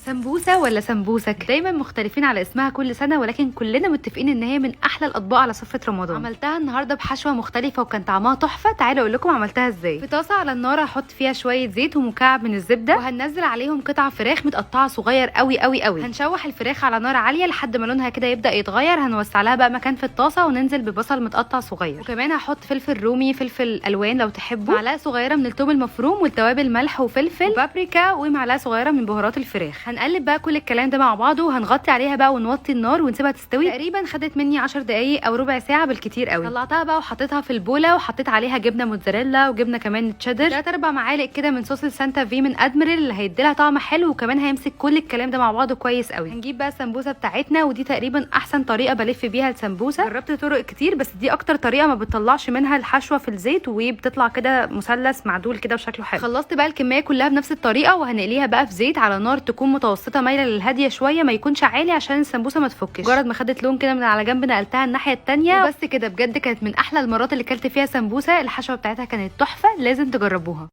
سمبوسة ولا سمبوسك؟ دايما مختلفين على اسمها كل سنه، ولكن كلنا متفقين ان هي من احلى الاطباق على سفره رمضان. عملتها النهارده بحشوه مختلفة وكان طعمها تحفة. تعالوا اقول لكم عملتها ازاي. في طاسه على النار هحط فيها شوية زيت ومكعب من الزبدة، وهننزل عليهم قطع فراخ متقطعه صغير قوي قوي قوي. هنشوح الفراخ على نار عالية لحد ما لونها كده يبدا يتغير. هنوسع لها بقى مكان في الطاسه وننزل ببصل متقطع صغير، وكمان هحط فلفل رومي، فلفل الوان لو تحبوا، معلقه صغيرة من الثوم المفروم، والتوابل ملح وفلفل وبابريكا، ومعلقة صغيرة من بهارات الفراخ. هنقلب بقى كل الكلام ده مع بعضه، وهنغطي عليها بقى ونوطي النار ونسيبها تستوي. تقريبا خدت مني 10 دقايق او ربع ساعة بالكتير قوي. طلعتها بقى وحطيتها في البوله، وحطيت عليها جبنه موتزاريلا وجبنه كمان تشيدر، 3 4 معالق كده من صوص السانتا في من ادميرال اللي هيديلها طعم حلو، وكمان هيمسك كل الكلام ده مع بعضه كويس قوي. هنجيب بقى السمبوسه بتاعتنا، ودي تقريبا احسن طريقه بلف بيها السمبوسه. جربت طرق كتير بس دي اكتر طريقه ما بتطلعش منها الحشوه في الزيت، وبتطلع كده مثلث معدول كده وشكله حلو. خلصت بقى الكمية كلها بنفس الطريقة، وهنقليها بقى في زيت على نار تكون متوسطه مايلة للهاديه شوية، ما يكونش عالي عشان السمبوسه ما تفكش. مجرد ما خدت لون كده من على جنب نقلتها الناحية التانية وبس كده. بجد كانت من احلى المرات اللي كلت فيها سمبوسة. الحشوه بتاعتها كانت تحفة، لازم تجربوها.